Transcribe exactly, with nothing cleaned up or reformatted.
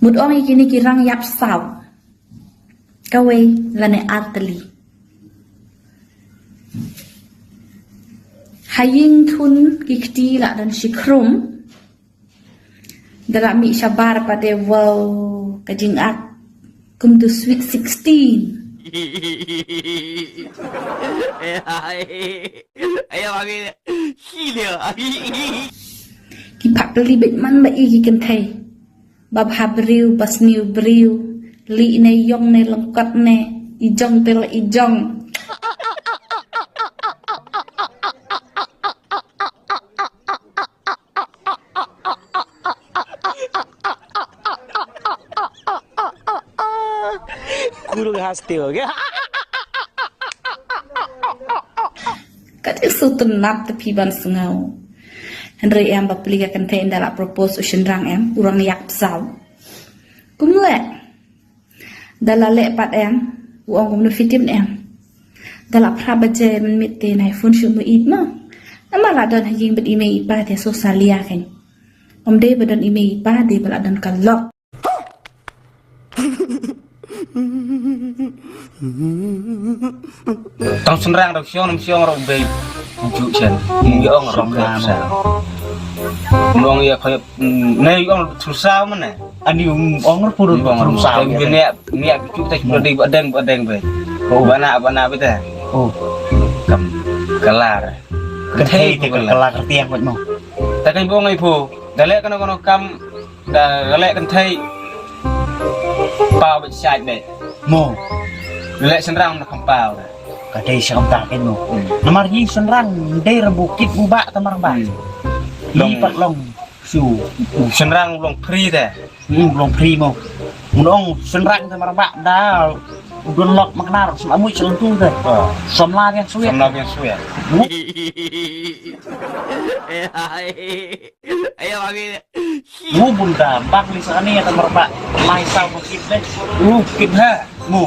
Mut ong ïa kine ki rang ïap saw. Kawei lane artylli. Ha ïing thun ki kti la don shi khrum. Da la mih shabar pat de, wow, ka jingak kum tu sweet sixteen. Ayo, mami. Ki phat li bit man ba i ki kynthei. Ba bha briew, ba sniew briew. Li ne yong ne lengkot ne. I jong te la i jong. Kuru hasti ho gaya. Kat isu tenap tepi ban sngau. Hynrei em ba pli ka kynthei ynda la propose u shynrang em, u rang ïap saw. Kumne. Da la leh pat em, u ong kumno fitim em. Da la phra baje mynmiet te nai phone shu mu ïeit ma. Namar la don ha ïing bad i mei i pa te so salia kein. Ym dei ba don i mei i pa, dei ba la don ka lok. Tang shynrang dok shong nam shong rok bei. Ju chen. Ngi ong rok rok sa. Nong ïa khoy, ne ong thur sa mane. Ani ong pur thur sa. Ngi ne ngi ju ta ju dei ba deng ba deng bei. Oh, bana bana bete. Oh. Kam kalar. Kynthei te kalar tiang mo. Ta kan bong ai pho. Da leh kano kano kam. Da leh kynthei. Paw bad shait bad. Mo. Leh shynrang na kam paw da. Ka dei sha kam ta ken mo. Hmm. Namar hi shynrang dei ra bu kit bu ba ta mar ba. Hmm. Long pat long shu. Shynrang long free da. Hmm, long free mo. Mun ong shynrang ta mar ba da. Don lok maknar sum amui sum tu da. Ah. Som la yang suya. Som la yang suya. Ayo, mami. Mu bunda bang li sani ya tamar ba. Mai saw mo kit deh. Mu kit ha. Mu.